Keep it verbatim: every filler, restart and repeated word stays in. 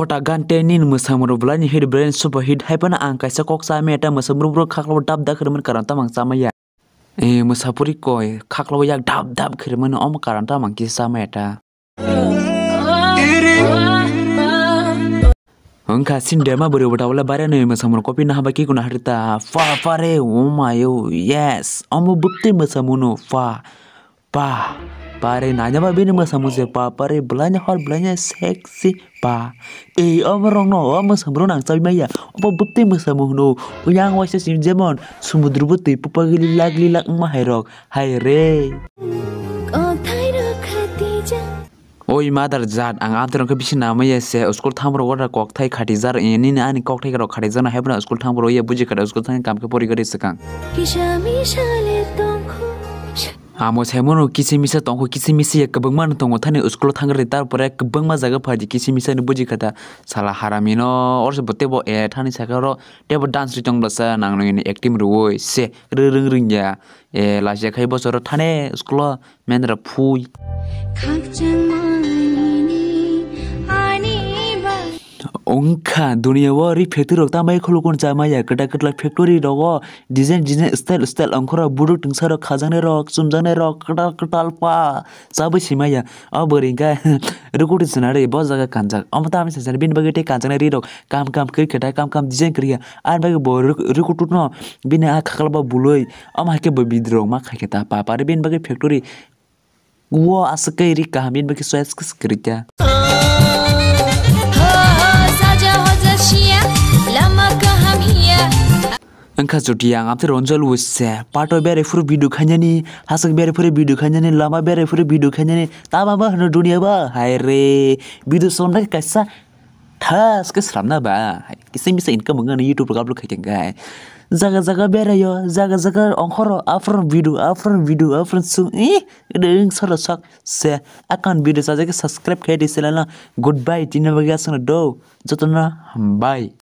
Kota gante nini mwsamung rok belai ni hit belai ni super hit hai phano ang kaisa kok cha maya ta mwsamung rok khaklao dap dap khe rwmani karon tamo ang cha maya. Eh, mwsapuri koi khaklao yak dap dap khe rwmani omo karon tamo ang kisa cha maya ta. Wngkha sini dema bwrwi bo tabole bare nwi mwsamung rok copy na haba ki kuna hari ta fa fa re oh my oh yes omo bwtwi mwsamung no fa. Pa, pa re naina ba bini mwsamung se pa, pa re belai ni hot, belai ni sexy pa. Ei, omo rok no, o mwsamung rok nang chawi maya. Obo bwtwi mwsamung hwno. Yang waisa sim jemon, sumudru bo twi pupa gili lak li lak wngma hai rok. Hai re. Oi mother jat, ang amtwi rok khe bisi namaya se, school thang borok water kokthai khati jar, eh, nini ani kokthai rok khati jar, hai phano school thang borok ya buji khati, school thang kam khe pori gari swkang. Kisa misa le tongkho. Amo saimano kisi misa tongkho, kisi misa ya kwbangma no tongo thani school thang gari, tarpore kwbangma jaga phaidi kisi misa ni buji khata sala harami no, orse bo tebo, eh, thani saka ro tebo dance ri tong bwsa nang nini acting rwoi se rwrwng rwngya, eh, lasia khai bosoro thani school o Mendra phui. Khakchangmani ani ba. Wngkha duniya o ri factory rok tambai khulukun chamaya kwtal kwtal factory rogo design design style style ongkhorok buduk tungsarok khajaknai rok chumjaknai rok kwtal kwtal pa chabwi simaya o bwrwi hwnkhe rwkutwi swnari bo jaga kanjak omo tamni sajani bini bagwi tei kanjaknai ri rok kam kam kwrwi kwtai kam kam design kwrwi ya ani bagwi bo rwkutwi no bini a khaklaba bului omo hai khe bo bidrok ma khai khe ta pa pari bini bagwi factory. Wo aswk khe ri kaham bini bagwi soya swk swk kwrwi kha. Wngkha chuti ang amtwi ronjol wise pato berai phuru video khainani haswk berai phuru video khainani lama berai phuru video khainani tama ba hwno dunia ba hai re video somna kaisa. Thas khe sramna ba, hai, kisa misa income wngkha nw YouTube rok upload khai khe, hai. Jaga jaga beraio, jaga jaga ongkhoro, afro video, afro video, afro sung, eh, deng soro sak se, akan video sajak khe subscribe khai di channel no. Goodbye, tini bagwi aswkno do, jotono hambai.